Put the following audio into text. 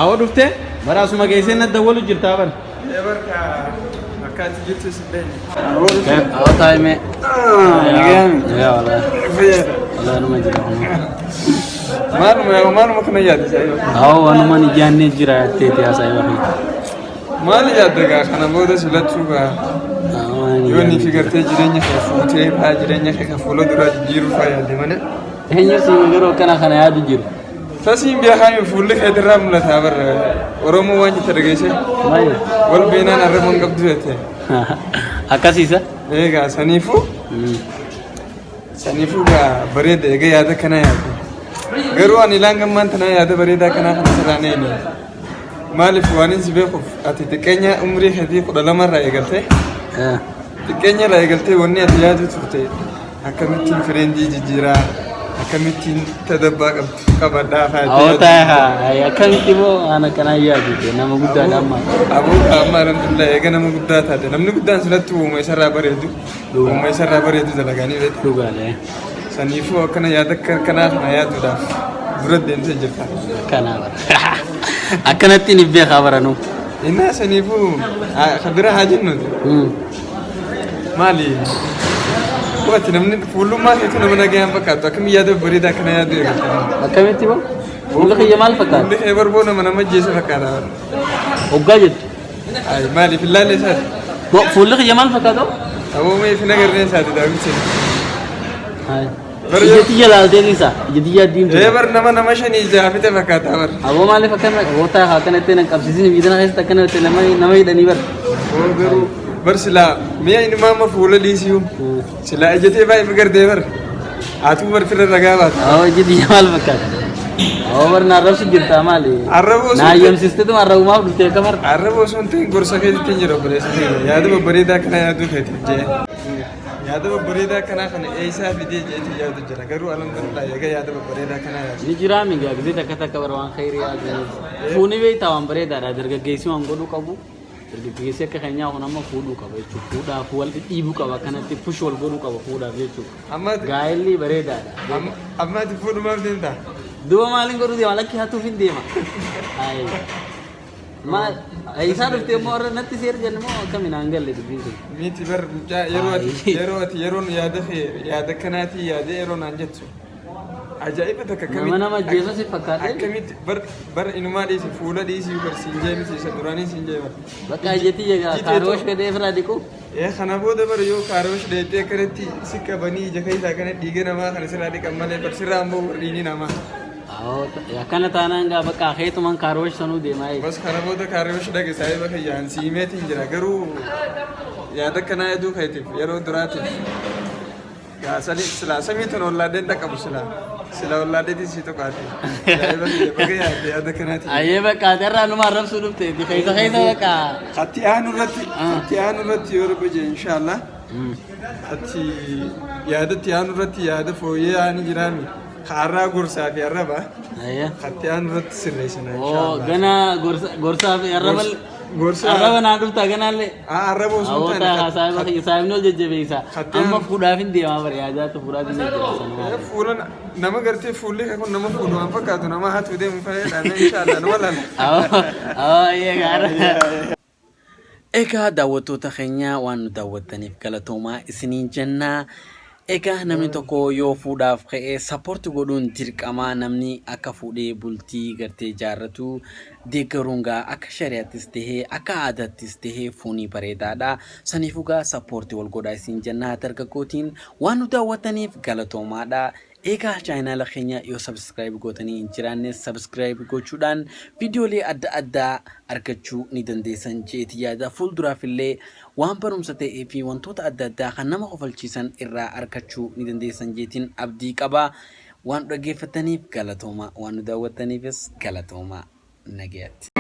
Awoo dhuftee bara asuma geessee na dawwalu jirtaa bara. Ebar ka akka ati jirtu si beekne. Awoo taa'ime. Yaa walaa. Walaa numa jira. Maaluma maaluma kana yaadde saayiba? Awoo waanuma ni jaannee jira jetteeti yaa saayiba kiyya. Maal yaadde gaa kana booda silachuu gaa yoo ni fi gartee jireenya kee fuutee faa jireenya kee ka fuula duraa jijjiiruu faa yaadde malee. Eenyu siin garuu akkana kana yaadu jiru. Tasiin beekaami fuulli keetirraa mul'ata bar Oromoo waan jette dhageesse. Maali? Wal beenaan arraba hin qabdu jette. Akkasiisa? Eegaa saniifuu saniifuu gaa bareeda egaa yaada kana yaadde. Garuu ani ilaan gammaan tanaa yaada bareedaa kanaa kana sirraa neeni. Maaliif waan hin si beekuuf ati xiqqeenya umrii keetii 12 irraa eegaltee xiqqeenya irraa eegaltee wanni ati yaadu turte Akkamittiin fireendii jijjiiraa akkamittiin tadabbaa qabadhaa fa'aa Awoo taa'e haa akkamitti immoo waan akkanaa yaadu nama guddaadha amma. Aboo amma alhamdulillah eega nama guddaa taate namni guddaan silatti uuma isarraa bareedu uuma isarraa bareedu dalaganii beektu. Dhugaadha. Saniifuu akkana yaada akka kanaa kana yaaduudhaaf dura deemtee jirta. Akkanaa bara. Akkanatti ni beekaa baranuu. Innaa saniifuu kan bira haa jennuti. Maali? Waati namni fuullummaa keetu nama nagayaan fakkaatu akkami yaada bareedaa akkana yaadu eegalta. Akkamitti moo? Fuulli kiyya maal fakkaata? Fuulli kee barboo nama nama jeessa fakkaata. Hoggaa jettu. Ay maaliif hin laalle isaati? Bo fuulli kiyya maal fakkaata? Aboo mee hin agarree isaati daawwitiin. Ay. Bar Ija tiyya laaltee dhiisa. Ija tiyya diimtuu. Ee bar nama nama shanii jaha fixe fakkaata bar. Aboo maaliif akkana goota akkana itti nan qabsiisin biyya tana keessatti akkana itti nama nama hidhanii bar. Oo garuu bar silaa mi'a inni maama fuula dhiisiyuu silaa ijatee baay'ee gartee bar. Atuu bar firra ragaa baata. Aboo ija tiyya maal fakkaata? Aboo bar na arrabsu jirtaa maali? Arraba osoo Na hayyamsiisteetuma arrabumaaf dhuftee akka bar. Arraba osoo hin ta'in gorsa keetitti hin jira obboleessa keenya. Yaada babbareedaa akkana yaaduu keetiif jee. Yaada babbareedaa akkanaa kana eessaa fidee jeetii yaadu jira. Garuu alhamdulillah egaa yaada babbareedaa akkanaa yaadu. Ni jiraa migaa gisee takka takka bara waan khayrii yaadu. Fuuni beektaa waan bareedaadha dargaggeessi waan godhuu qabu. Dargaggeessi akka keenyaa kun amma fuudhuu qaba jechuudha. Fuudhaaf wal dhidhiibuu qaba akkanatti push wal godhuu qaba fuudhaaf jechuudha. Amma ati Gaa'elli bareedaadha. amma amma ati fuudhumaaf deemtaa? Duuba maaliin godhuu deema lakki hatuuf hin deema. Ayi. Maal isaa dhuftee immoo warra natti si ergan immoo akkami naan galle dubbiin sun. Miti bar mucaa yeroo ati yeroo ati yeroon yaada kee yaada kanaatii yaadee yeroo naan jettu ajaa'iba takka Nama nama ajjeesu si fakkaatee? Akkamitti bar bar inumaa dhiisi fuula dhiisii bar siin jee miti isa duraanii siin jee bar. Bakka ijjetii egaa kaaroosh gadee ofirraa dhiqu. Ee kana booda bar yoo kaaroosh dheettee akkanatti si qabanii ija keessaa kana dhiiga namaa kana sirraa dhiqan malee bar sirraa immoo warriinii namaa. Akkana taanaan gaa bakka keetuman kaaroosh sanuu deemaa eega. Bas kana booda kaaroosh dhaqe saahiba kiyyaan siimeetiin jira garuu yaada akkanaa yaaduu keetiif yeroo duraatiif gaa sani silaa samii tun ollaadheen dhaqqabu silaa silaa ollaadheetiin sii tuqaate saahiba kiyya baga yaadde yaada akkanaatiin. Ayyee bakka ati irraa numa arrabsuu dhufteeti keessa keessa bakka. Hatti aanu irratti hatti aanu irratti yoo rabbi jee inshaallah hatti yaadatti aanu irratti yaada fooyyee ni jiraami. Kaarraa gorsaa fi arraba Ayya. hatti aanu irratti sirreessina Oo inshaallah. gana gorsa gorsaa fi arraba Gorsa arraba naa dhuftaa ganaallee. Arraba osoo hin Awoo taane taa saahiba saahibni ol jajjabeessa. Hatti Amma aanu- fuudhaaf hin deemaa bare yaajaatu fuudhaaf hin jajjabeessa Eh, Fuula nama gartee fuulli kun nama fuudhu waan fakkaatu nama hatuu deemu fayyada inshaallah nama lala. Awoo awoo ayyee gaara. Egaa daawwattoota keenya waan nu daawwattaniif galatoomaa isiniin jenna. Egaa namni tokko yoo fuudhaaf ka'e sappoorti godhuun dirqama namni akka fuudhee bultii gartee jaarratu deeggaruun gaa akka shari'attis tahee akka aadaattis tahee fuunii bareedaadha. Saniifuu gaa sappoorti wal godhaa isin jenna dargaggootiin waan nu daawwattaniif galatoomaadha. Eegaa chaayinaala keenya yoo subscribe gootanii hin jiraanne subscribe gochuudhaan viidiyoolee adda addaa argachuu ni dandeessan jeeti yaada. Fuulduraaf illee waan barumsa ta'ee fi wantoota adda addaa kan nama kofalchiisan irraa argachuu ni dandeessan jeetiin abdii qaba. Waan dhaggeeffattaniif galatooma. Waan nu daawwattaniifis galatooma. Nagayatti.